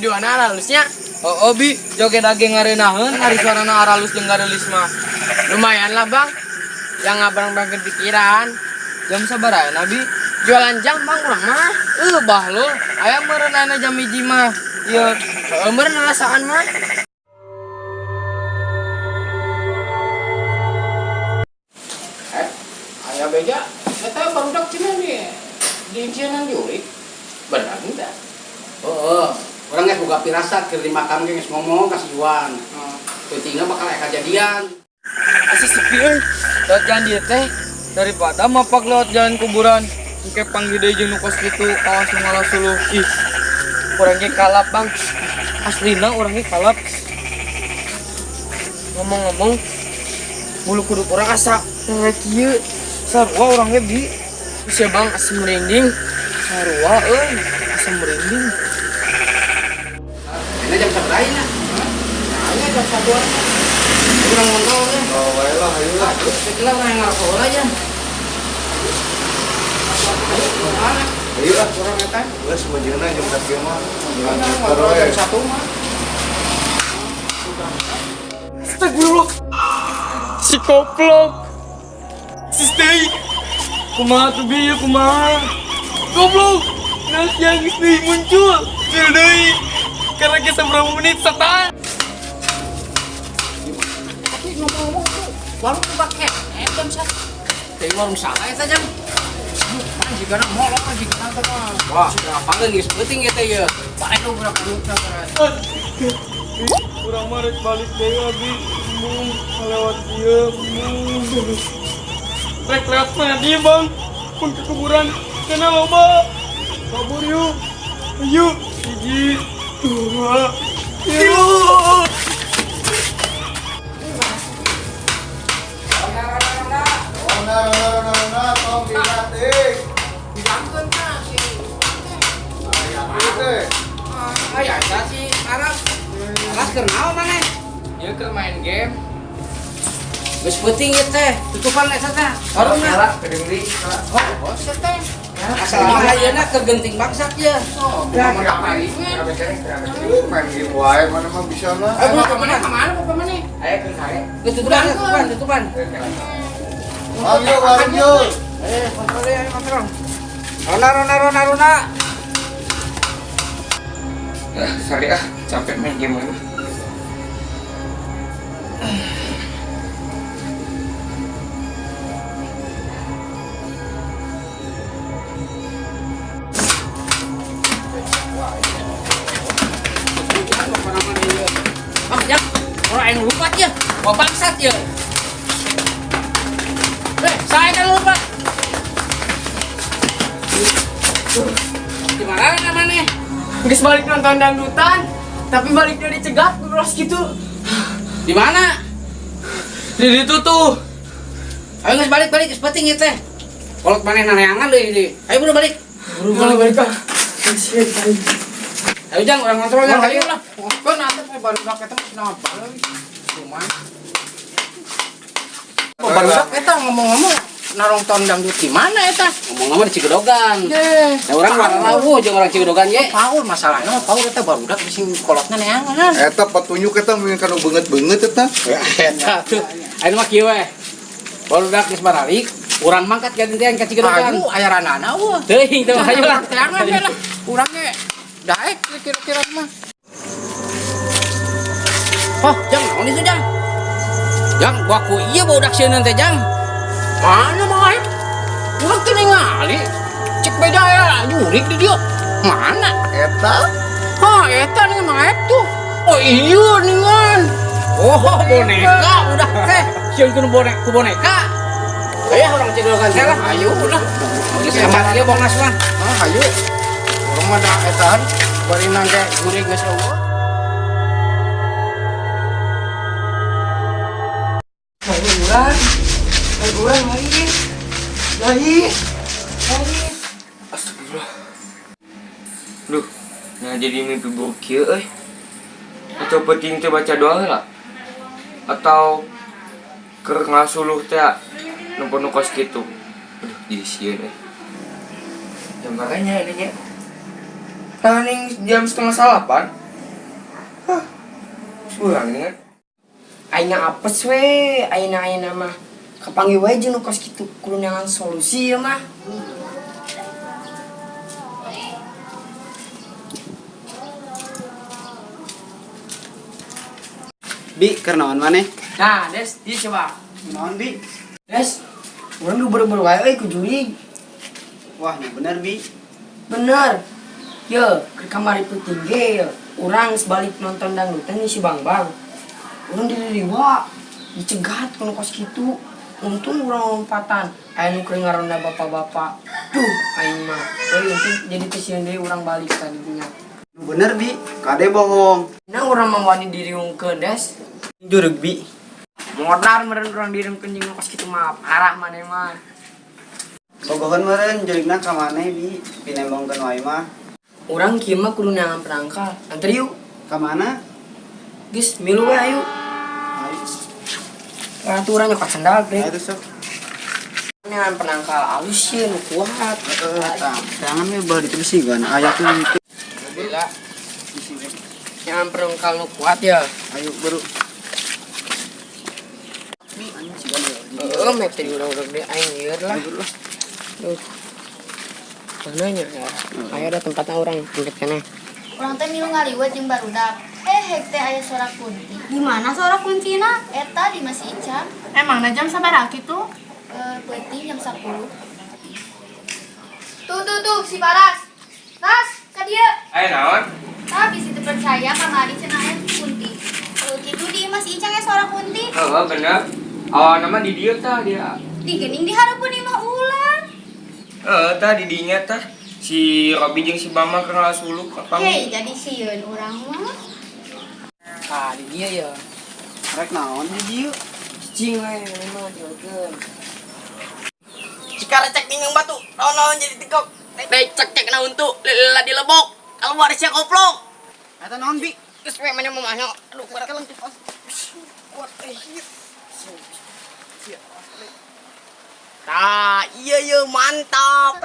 Videona halusnya. Oh, oh bi, joget daging ngareunaheun ari suarana aralus jeung gareulis mah. Lumayan lah, Bang. Yang ngabarang-barang pikiran. Jam sabaraha Nabi? Jualan jam, Bang, urang mah. Bahlul, aya meureun ayeuna jam 1 mah. Ieu Heeh, meureun rasaan mah. Eh, aya beja, eta barudak cenah di inceunan jurik. Benar enggak? Oh, urang geus boga pirasat keur di makam ge geus ngomong ka si Iwan. Peutingna bakal aya kajadian. Asa sepi euy. Lewat jalan dieu teh daripada mapak lewat jalan kuburan. Engke panggih deui jeung nu kos kitu kawas nu ngalasuluh. Ih. Urang ge kalap, Bang. Aslina urang ge kalap. Ngomong-ngomong, bulu kuduk urang asa ngerek kieu. Sarua urang ge bi. Bisa, Bang, asa merinding. Sarua euy, asa merinding. Ini jam sabaraha nya? Nah, jam satuan. Urang ngobrol ya. Oh, wae lah, ayo lah. Aduh, urang yang ngarokok aja. Ayo, mana? Ayo ah. Urang eta. Geus meujeuhna jam sakieu mah. Ngobrol jam 1 mah. Astagfirullah. Si koplok. Si stay. Kumaha tuh bi, kumaha? Goblok. Nah, yang geus deui muncul. Deui deui. Karena geus sabaraha menit setan. Tapi ngomong-ngomong tuh, warung buka keneh jam 1. Teh warung saha eta jam? Pan jigana molor jigana teh mah. Wah, apaleun geus peuting ieu teh ieu. Bae lu budak budak teh. Urang mah rek balik deui abi. Embung lewat dieu, embung. Rek lewat mana dia, Bang? Mun ke kuburan kena loba. Kabur yuk. Ayo, 1, 2, 3. Ronda, ronda, ronda, ronda, tong dibatik. Bilangkeun ka si Aya teh. Aya eta si Arab. Alas keur naon maneh? Ieu keur main game. Geus peuting ieu teh, tutupan eta teh. Warungna. Oh, bos teh. Asal ayeuna keur genting bangsat ye. Oh, ngomong apa ini? Main game wae mana mah bisa mah. Eh, mau kemana? Kemana? Mau kemana? Ayo ke sare. Geus tutupan, tutupan, tutupan. Bang yuk, warung yuk. Kontrol ya, kontrol. Rona, rona, rona, rona. Ah, sorry ah, capek main game lagi. Ah, jam. Orang yang lupa ya. Wah bangsat ya. Saya kan lupa. Gimana namanya? Geus balik nonton dangdutan, tapi baliknya dicegat terus gitu. Di mana? Di ditu tuh. Ayo geus balik-balik geus penting ieu teh. Kolot maneh naneangan deui deui. Ayo buru balik. Buru balik ah. Ayo jang urang kontrol jang ayo lah. Kok nanti barudak eta mah kenapa lagi? Lumayan. Barudak eta ngomong-ngomong narongton dangdut di mana eta? Ngomong-ngomong di Cigedogan. Deh. Nah, urang lawuh jeung orang Cigedogan ye. Paul masalahnya mah Paul eta barudak sing kolotna neangan. Eta petunjuk eta mungkin kanu beungeut-beungeut eta. Eta tuh. Ayo mah kieu we. Barudak geus baralik, urang mangkat gantian ka Cigedogan. Ayo aya ranana eueuh. Teuing teh ayo lah. Teangan we lah. Urang ge daek kira-kira mah. Oh, jang naon itu jang? Jang, gua ku ieu barudak sieun teh jang. Mana mah aing? Urang teu ningali. Cek beda ya jurik di dieu. Mana? Eta Ha, eta nih mah tuh. Oh iya ningan. Oh, boneka udah teh. Sieun ku boneka, ku boneka. Ayo urang Cigedogan teh lah. Ayo lah. Geus amat ieu bongas mah. Ah, ayo. Urang mah da etaan bari nangke jurik geus eueuh. Urang, lain. Lain. Lain. Astagfirullah. Duh, nah jadi mimpi buruk kieu euy. Atau penting teh baca doa lah. Atau keur ngasuluh teh nempo nu kos kitu. Aduh, jadi sieun euy. Jam berapa ini nya? Taning jam 7:30. Urang dengan. Aing apes we, ayeuna mah. Kapanggih wae jeung nu kos kitu kudu neangan solusi ya mah. Bi, keur naon maneh? Nah, Des, dia coba. Naon, Bi? Des, urang nu bener-bener wae euy ku jurig. Wah, nya bener, Bi. Bener. Ye, ke kamar penting ge. Urang sebalik nonton dangdutan nih si Bang Bang. Urang diriwa, dicegat ku nu kos kitu. Untung urang lompatan. Aya nu keur ngaronda bapak-bapak. Duh, aing mah. Euy, untung jadi teu sieun deui urang balik tadinya. Nu bener, Bi. Kade bohong. Nah, urang mah wani diriungkeun, Des. Jurug, Bi. Modar meureun urang diriungkeun jeung nu kos kitu mah parah maneh mah. Bogohan meureun jurigna ka maneh, Bi. Pinembongkeun wae mah. Urang kieu mah kudu neangan perangkal. Anter yuk. Ka mana? Geus milu we ayo. Ayo. Atuh urang nyokot sendal Ayo bre. sok. Neangan penangkal alus sih nu kuat. Heeh, tah. Jangan we belah ditu bisi gan. Aya tuh itu. Gila. Neangan penangkal nu kuat ya. Ayo, baru. Bi, anjing sigan ya. Heeh, mek tadi urang-urang deui aing lieur lah. Ayo, lah. Duh. Mana nya ya? Aya ada tempatna urang deket keneh. Urang teh milu ngaliwet jeung barudak. Hek teh aya suara kunti. Di mana suara kuncina? Eta di Mas Ica. Emangna jam sabaraha kitu? Peuting jam 10. Tuh tuh tuh si Paras. Ras, ka dieu. Aya naon? Tah bisi teu percaya kamari cenah aya kunti. Kitu di Mas Ica ge suara kunti. Heeh, bener. Awalna mah di dieu tah dia. Di geuning di hareupeun imah ular. Heeh, tah di dinya tah. Si Robi jeung si Bambang keur ngasuluk kapan? Hei, jadi sieun urang mah. Ah, di dieu ya. Rek naon di dieu? Cicing we maneh mah diolkeun. Jika recek ningang batu, naon-naon jadi tegok. Recek cek naon tuh, lila dilebok. Keluar sia koplok. Eta naon, Bi? Geus we maneh mah nya. Aduh, kuat. Kuat eh. Tah, iya iya mantap.